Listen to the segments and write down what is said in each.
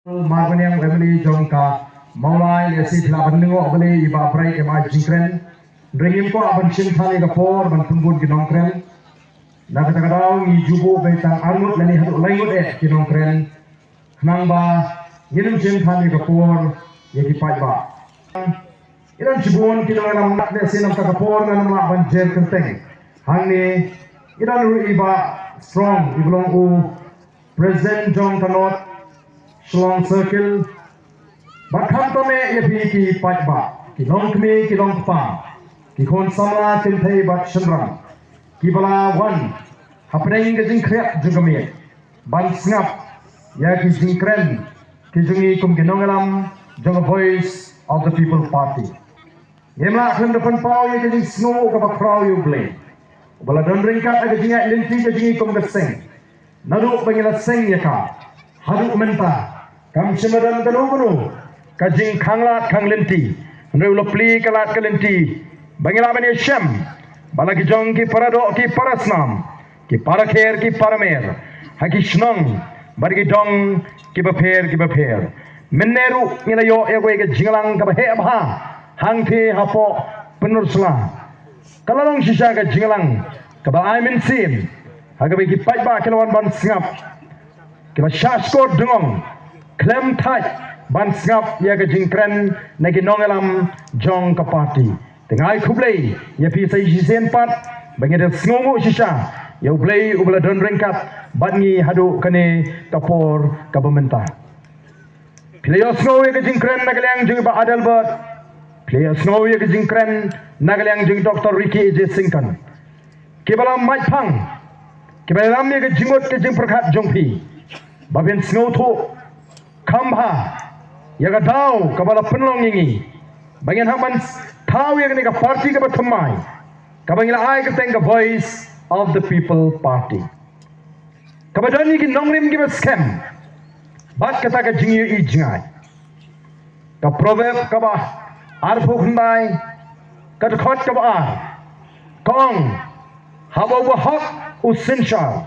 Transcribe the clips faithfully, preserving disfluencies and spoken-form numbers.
Marbaniang, M L A jong ka Mawlai, lehse phi lah ban lyngngoh balei i Bah Bright em ai jingkren. Hynrei ngim kwah ban shim than ïa ka por ban pynbun ki nongkren. Na kata ka daw ngi ju buh beit tang arngut lane haduh laingut eh ki nongkren. Khnang ba ngin ym shim than ïa ka por ïa ki paidbah. Ngi don shibun ki nongïalam, lehse namar ka por ngan ym lah ban jer kyrteng. Hangne ngi don ruh i Bah Strong, i ba long u President jong ka North Shillong Circle. Bad khamtam eh ïa phi ki paidbah, ki longkmie, ki longkpa, ki khun samla kynthei bad shynrang, kiba la wan hapdeng ka jingkhriat jong ka miet ban sngap ïa ki jingkren ki jong ngi kum ki nongïalam jong ka Voice of the People Party. Ngim lah khlem da pynpaw ïa ka jingsngewnguh kaba khraw ïa U Blei, uba la don ryngkat ha ka jingïaid lynti ka jong ngi kum ka seng. Naduh ba ngi la seng ïa ka haduh mynta, kam shym la don kano kano ka jingkhang lad khang lynti. Hynrei u la plie ka lad ka lynti ba ngi lah ban ïashem bad la ki jong ki paradoh ki parasnam, ki parakher ki paramer, ha ki shnong bad ki dong kiba pher kiba pher. Mynne ruh ngi la ïoh ïa kawei ka jingïalang kaba heh bha hangtei hapoh Pynursla. Ka la long shisha ka jingïalang kaba ai mynsiem ha kaba ki paidbah ki la wan ban sngap, kiba shah shkor dngong khlem thait ban sngap ïa ka jingkren na ki nongïalam jong ka party. Te nga ai khublei ïa phi sa shisien pat ba ngi da sngewnguh shisha ïa U Blei uba la don ryngkat bad ngi haduh kane ka por kaba mynta. Phi la ïohsngew ïa ka jingkren na ka liang jong i Bah Adelbert. Phi la ïohsngew ïa ka jingkren na ka liang jong i Doctor Ricky A J Syngkon. Kiba la mait phang, kiba la lam ïa ka jingmut ka jingpyrkhat jong phi ba phin sngewthuh kham bha ïa ka daw kaba la pynlong ïa ngi ba ngin hap ban thaw ïa kane ka party kaba thymmai, kaba ngi la ai kyrteng ka Voice of the People Party, kaba don ïa ki nongrim kiba skhem bad kata ka jingïohi jngai. Ka Proverb kaba arphew khyndai, ka dkhot kaba ar, ka ong, haba uba hok u synshar,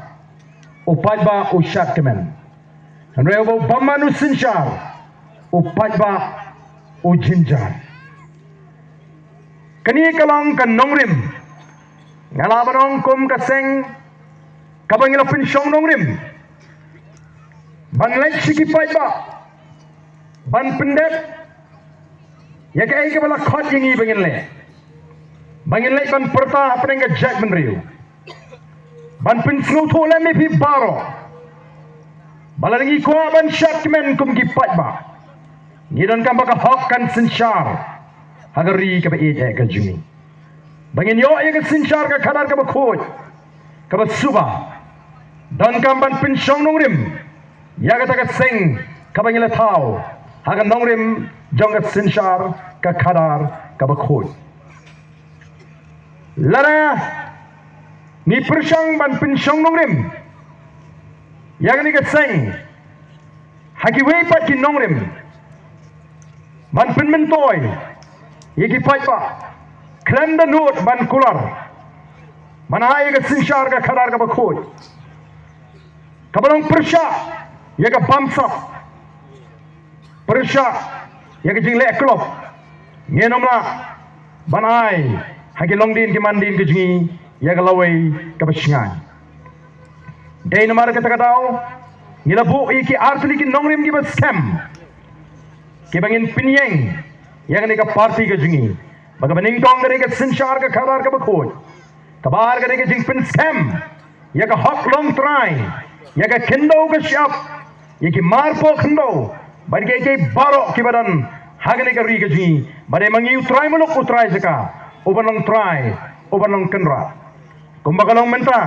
u paidbah u shad kmen. Hynrei haba u bymman u synshar, u paidbah u jynjar. Kane ka long ka nongrim, nga lah ban ong kum ka seng kaba ngi la pynshong nongrim ban leit sha ki paidbah ban pyndep ïa kaei kaba la khot ïa ngi ba ngin leh, ba ngin leit ban pyrta hapdeng ka jaitbynriew, ban pynsngewthuh lem ïa phi baroh ba lada ngi kwah ban shad kmen kum ki paidbah, ngi donkam ba ka hok kan synshar ha ka ri kaba ïeit eh ka jong ngi, ba ngin ïoh ïa ka synshar ka khadar kaba khuid kaba suba. Donkam ban pynshong nongrim ïa kata ka seng kaba ngi la thaw ha ka nongrim jong ka synshar ka khadar kaba khuid. Lada ngi pyrshang ban pynshong nongrim ïa kane ka seng ha kiwei pat ki nongrim ban pynmyntoi ïa ki paidbah khlem da nud ban kular ban ai ïa ka synshar ka khadar kaba khuid, kaba long pyrshah ïa ka bamsap, pyrshah ïa ka jingleh klop, ngin ym lah ban ai ha ki longdien ki mandien ki jong ngi ïa ka lawei kaba shngaiñ. Dei namar kata ka daw ngi la buh ïa ki artylli ki nongrim kiba skhem, kiba ngin pynïeng ïa kane ka party ka jong ngi, ba kaba nyngkong ka dei ka synshar ka khadar kaba khuid, kaba ar ka dei ka jingpynskhem ïa ka hok longtrai, ïa ka khyndew ka shyiap, ïa ki marpoh khyndew bad ïa kiei kiei baroh kiba don ha kane ka ri ka jong ngi, ba dei ma ngi u trai muluk, u trai jaka, uban long trai, uban long kynrad. Kumba ka long mynta,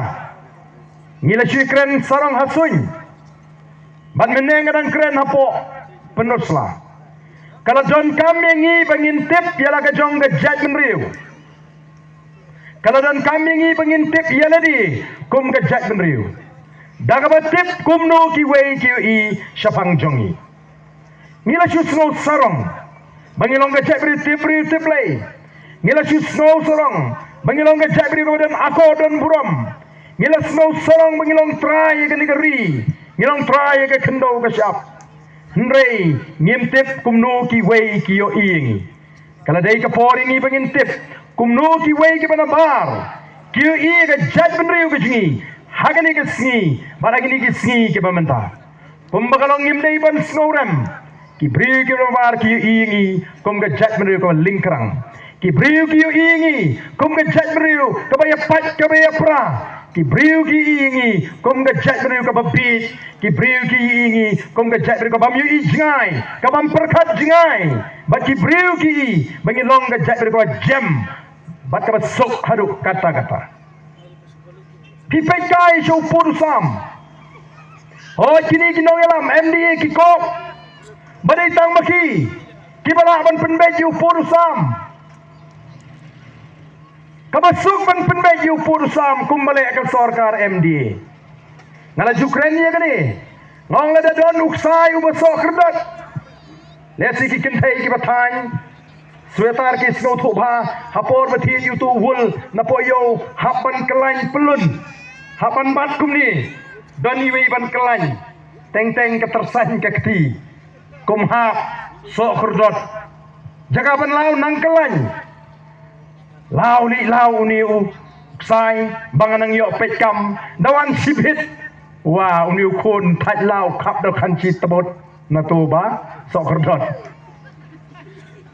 ngi la shu kren sarong ha suiñ bad mynne nga dang kren hapoh Pynursla. Ka la donkam ïa ngi ba ngin tip ïa la ka jong ka jaitbynriew. Ka la donkam ïa ngi ba ngin tip ïa lade kum ka jaitbynriew da kaba tip kumno kiwei ki ïohi shaphang jong ngi. Ngi la shu sngew sarong ba ngi long ka jaitbynriew tip briew tip Blei. Ngi la shu sngew sarong ba ngi long ka jaitbynriew kaba don akor don burom. Ngi la sngew sarong ba ngi long trai ïa kane ka ri, ngi long trai ïa ka khyndew ka shyiap. Hynrei ngim tip kumno kiwei ki ïohi ïa ngi. Ka la dei ka por ïa ngi ba ngin tip kumno kiwei kiba nabar ki ïohi ïa ka jaitbynriew ka jong ngi ha kane ka sngi bad ha kine ki sngi kiba mynta. Kumba ka long ngim dei ban sngewrem. Ki briew kiba nabar ki ïohi ïa ngi kum ka jaitbynriew kaba lyngkrang. Ki briew ki ïohi ïa ngi kum ka jaitbynriew kaba ïapait kaba ïapra. Ki briew ki ïohi ïa ngi kum ka jaitbynriew kaba bieit. Ki briew ki ïohi ïa ngi kum ka jaitbynriew kabym ïohi jngai, kabym pyrkhat jngai. Bad ki briew ki ïohi ba ngi long ka jaitbynriew kaba jem bad kaba suk haduh katta katta. Phi peit kai sha u pud u sam. Hooid, kine ki nongïalam M D A ki kop ba dei tang ma ki kiba lah ban pynbeit ïa u pud u sam. Kaba suk ban pynbeit ïa u pud u sam kumba leh ka sorkar M D A. Nga la ju kren ïa kane. Nga ong lada don u ksai uba soh khyrdot, lehse ki kynthei kiba thaiñ sweater ki sngewthuh bha ha por ba thied ïa uto u wul napoh ïew, hap ban kyllain pyllun, hap ban bat kumne. Don iwei ban kyllain, teng teng ka tyrsaiñ ka kti. Kum hap, soh khyrdot. Jaka ban law nang kyllain, law lih law une u ksai ba nga nang ïoh peit kam da wan shibit. Wa, une u khun thait law khap da khanchi tbut na to ba soh khyrdot.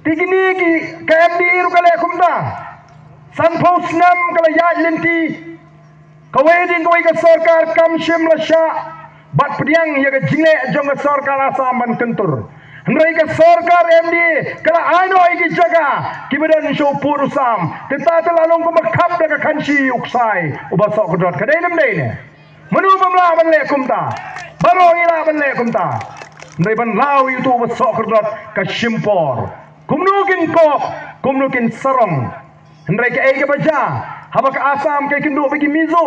Te kine ki, ka M D A ruh ka leh kumta. Sanphew snem ka la ïaid lynti. Kawei dien kawei ka sorkar kam shym la shah bat pdiang ïa ka jingleh jong ka sorkar Assam ban kyntur. Hynrei ka sorkar M D A ka la ai noh ïa ki jaka kiba don sha u pud u sam. Te ta te la long kumba khap da ka khanchi u ksai uba soh khyrdot. Ka dei ne ym dei ne? Mano bym lah ban leh kumta? Baroh ngi lah ban leh kumta. Hynrei ban law ïa uto uba soh khyrdot ka shim por. Kumno kin kop, kumno kin sarong. Hynrei kaei kaba jia, haba ka Assam ka ïakynduh bad ki Mizo.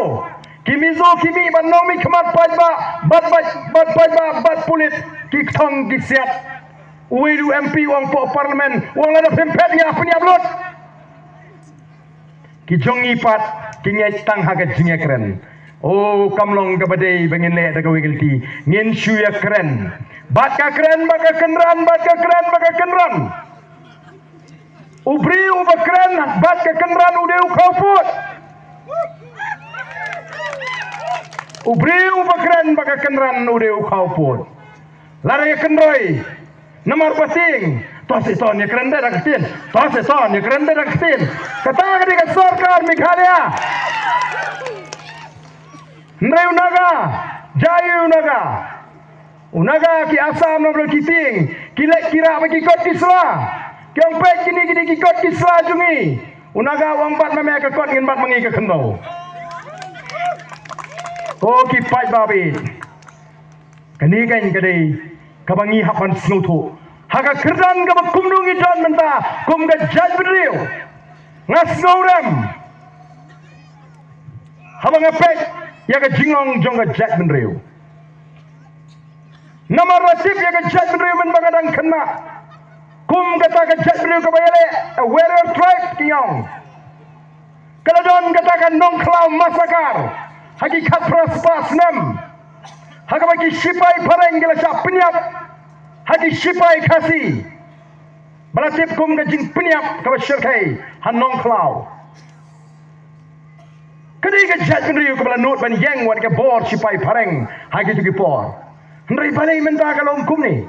Ki Mizo ki mih bad nongmihkhmat paidbah, bad, bad, bad paidbah, bad pulit, ki kthong ki siat. Uwei u M P u ong hapoh Parliament, u ong lada phim phet ngi pynïap lut. Ki jong ngi pat ki ngeit tang ha ka jingïakren. O, kam long kaba dei ba ngin leh da kawei ka lynti. Ngin shu ïakren. Bad ka kren, bad ka kynran, bad ka kren, bad ka kynran. U briew uba kren bad ka kynran u dei u khawpud. U briew uba kren bad ka kynran u dei u khawpud. Lada ïa kynroi namar ba tieng, to shi ton ïa kren da ka ktien, to shi ton ïa kren da ka ktien. Kata ka dei ka sorkar Meghalaya. Hynrei u Naga, jia u Naga. U Naga, ki Assam namar ki tieng, ki leit ki rah bad ki kot ki sla. Ki ong peit kine, kine ki kot ki sla jong ngi. U Naga u ong bat ma me ka kot, ngin bat ma ngi ka khyndew. Ko ki paidbah ba ïeit. Kane kan ka dei kaba ngi hap ban sngewthuh. Ha ka kyrdan kaba kumno ngi don mynta kum ka jaitbynriew. Nga sngewrem haba nga peit ïa ka jinglong jong ka jaitbynriew. Namar la tip ïa ka jaitbynriew mynba nga dang khynnah. Kum kata ka jaitbynriew kaba ïaleh, a warrior tribe ki ong. Ka la don kata ka Nongkhlaw massacre ha ki khatphra spah snem. Ha kaba ki shipai phareng ki la shah pynïap ha ki shipai Khasi. Ba la tip kum ka jingpynïap kaba shyrkhei ha Nongkhlaw. Ka dei ka jaitbynriew kaba la nud ban ïeng wat ka bor shipai phareng ha kito ki por. Hynrei balei mynta ka long kumne?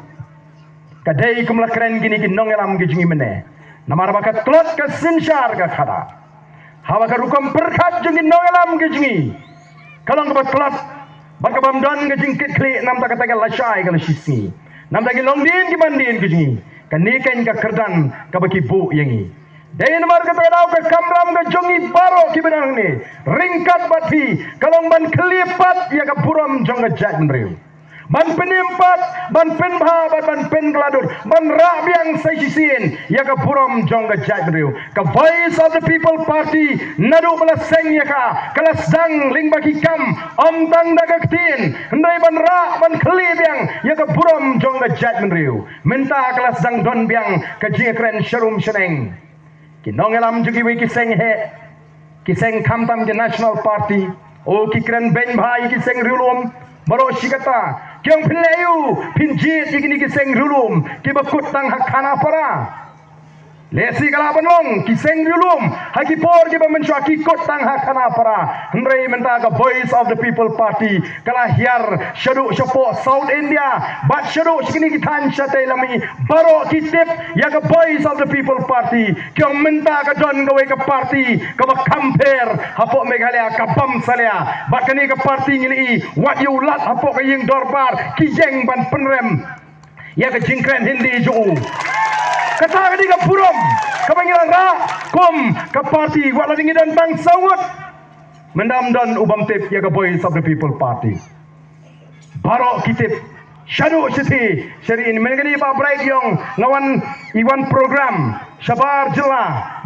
Ka dei kum la kren kine ki nongïalam ki jong ngi mynne. Namar ba ka tlot ka synshar ka khadar. Haba ka rukom pyrkhat jong ki nongïalam ki jong ngi ka long kaba tlot bad ka bym don ka jingkitkhlieh, namar kata ka lashai ka la shisngi. Namar ki longdien ki mandien ki jong ngi. Kane kan ka kyrdan kaba ki buh ïa ngi. Dei namar kata ka daw ka kamram ka jong ngi baroh kiba don hangne ryngkat bad phi ka long ban khlieh pat ïa ka burom jong ka jaitbynriew. Ban pynim pat, ban pynbha bad ban pynkylla dur, ban rah biang sa shisien ïa ka burom jong ka jaitbynriew. Ka Voice of the People Party naduh ba la seng ïa ka, ka la sdang lyngba ki kam, ym tang da ka ktien, hynrei ban rah ban khlieh biang ïa ka burom jong ka jaitbynriew. Mynta ka la sdang don biang ka jingkren sharum shaneng. Ki nongïalam jong kiwei ki seng heh, ki seng khamtam ki National Party, o ki kren beiñ bha ïa ki seng riewlum baroh shi katta. Ki ong phin leh aiu phin jied ïa kine ki seng riewlum kiba kut tang ha Khanapara. Lehse ka lah ban long ki seng riewlum ha ki por kiba mynshuwa ki kut tang ha Khanapara. Hynrei mynta ka Voice of the People Party ka la hiar shaduh shapoh South India bad shaduh sha kine ki thaiñ shatei lami. Baroh ki tip ïa ka Voice of the People Party. Ki ong mynta ka don kawei ka party kaba kham pher hapoh Meghalaya, ka Bamsalia. Bad kane ka party ngi la ïohi wat ïa u Lat hapoh ka ïing dorbar ki ïeng ban pynrem ïa ka jingkren Hindi jong u. Kata ka dei ka burom kaba ngi la rah kum ka party, wat la dei ngi don tang saw ngut. Mynta ym don u bym tip ïa ka Voice of the People Party. Baroh ki tip shaduh shathie shathie. Mynta kane Bah Bright i ong nga wan, i wan program shabar jylla.